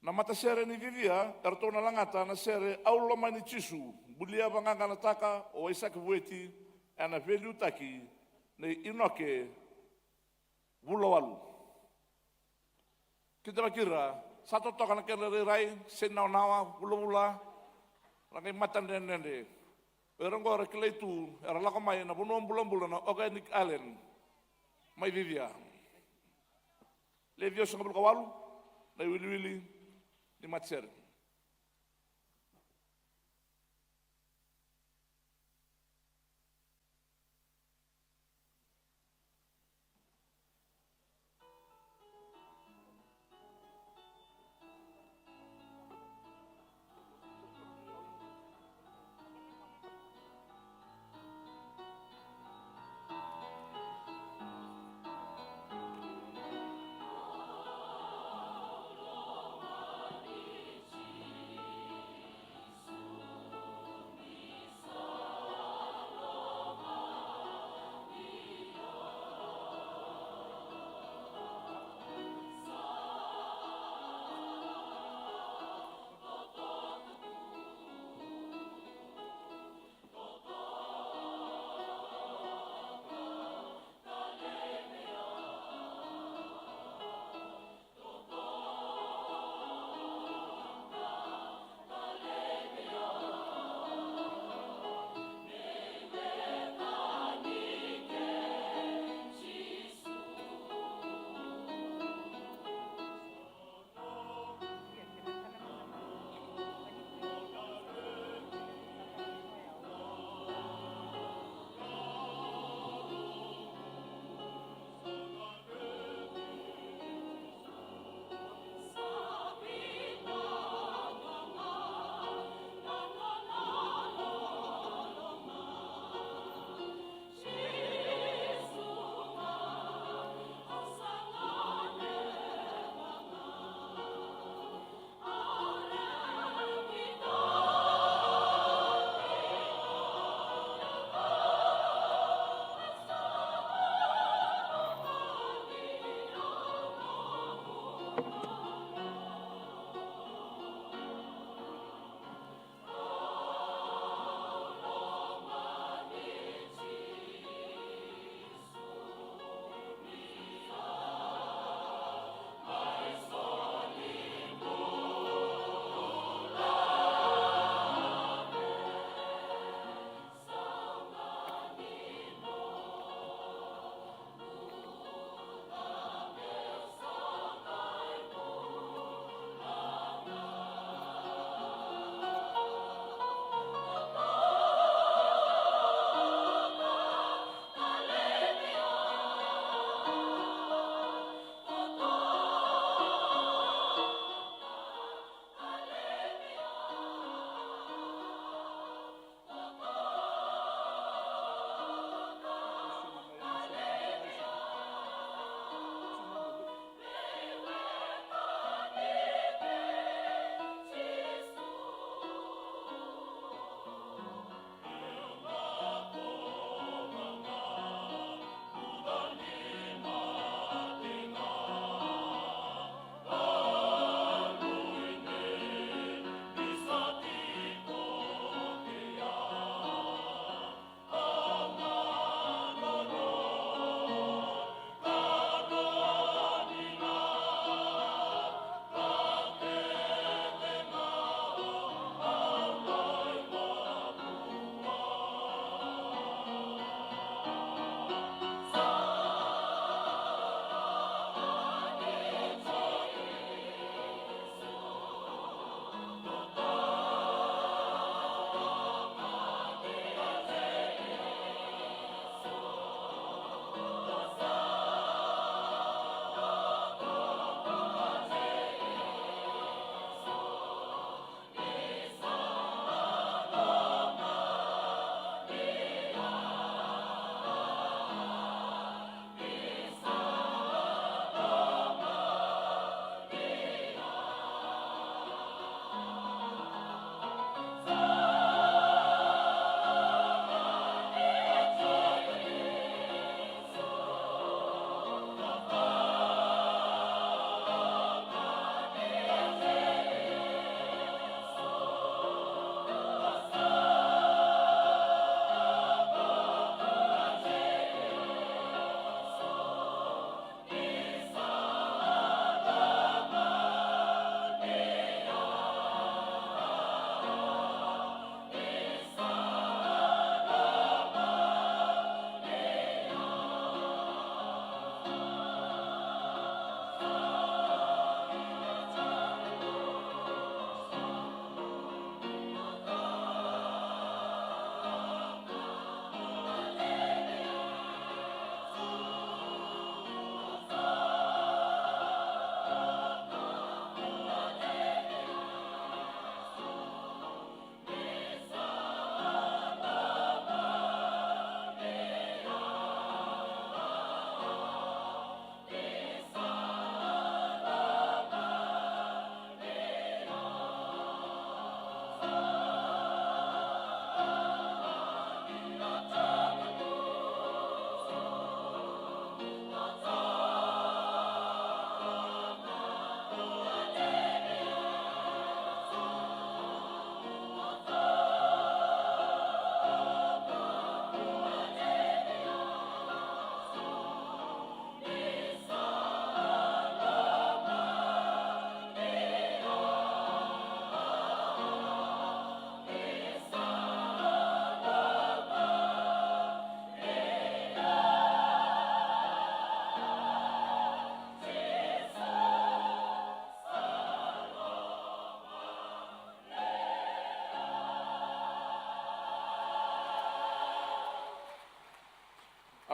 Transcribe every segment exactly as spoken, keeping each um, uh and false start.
Na matasere ni Vivia, eratou na lagata na sere Au Lomani Jisu, bulia vaqaqanataka o Aisake Vueti, ena veiliutaki nei Inoke Vulawalu. Kidavaki ira, sa totoka na kena rairai, sega ni nawanawa, vulavula, ra qai matadredredre. O ira oqo era kilai tu, era lako mai na vanua bulabula na Organic Island, mai Vivia. Le ciwasagavulu ka walu na iwiliwili ni matasere.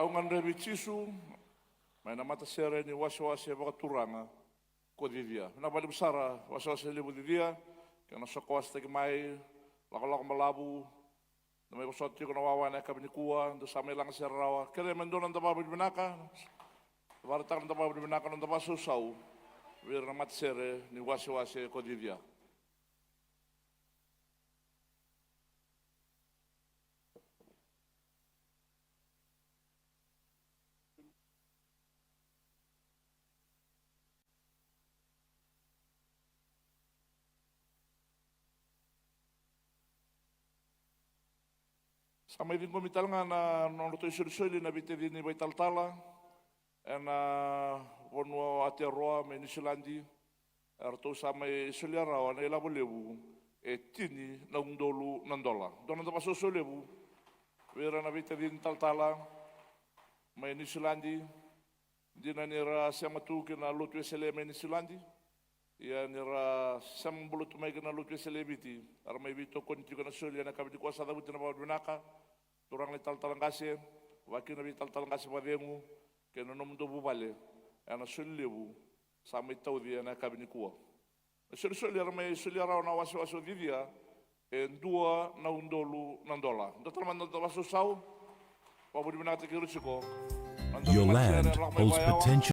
Au gadrevi Jisu mai na matasere ni wasewase vakaturaga ko Cicia. Vinaka vakalevu sara wasewase levu Cicia, kei na soqowasetaki mai, lakolako balavu, da mai vosota tiko na wawa ena yakavi nikua, dou sa mai lagasere rawa. Kerea me dua na noda vakavinavinaka, vakaraitaka na noda vakavinavinaka, na noda vakasausau vei ira na matasere ni wasewase ko Cicia. Sa mai ciqomi tale ga na nodratou isolisoli na veitacini vakaitalatala ena vanua o Aotearoa mai Niusiladi. Eratou sa mai solia rawa na ilavo levu e tini na udolu na dola. Dua na noda vakasausau levu vei ira na veitacini talatala mai Niusiladi. Dina ni ra sema tu ki na Lotu Wesele mai Niusiladi, ia ni ra sema bula tu mai ki na Lotu Wesele e Viti, era mai veitokoni tiko ena soli ena yakavi nikua. Sa cavuti na vakavinavinaka, turaga na italatala qase, vakakina vei italatala qase vakacegu kei na nomudou vuvale ena soli levu sa mai tauci ena yakavi nikua. Na isolisoli era mai solia rawa na wasewase o Cicia e dua na udolu na dola. Dua tale mada na noda vakasausau. Vakavinavinakataki ira tiko. Na noda Your matasere land era lako mai holds vakayawa. Potential.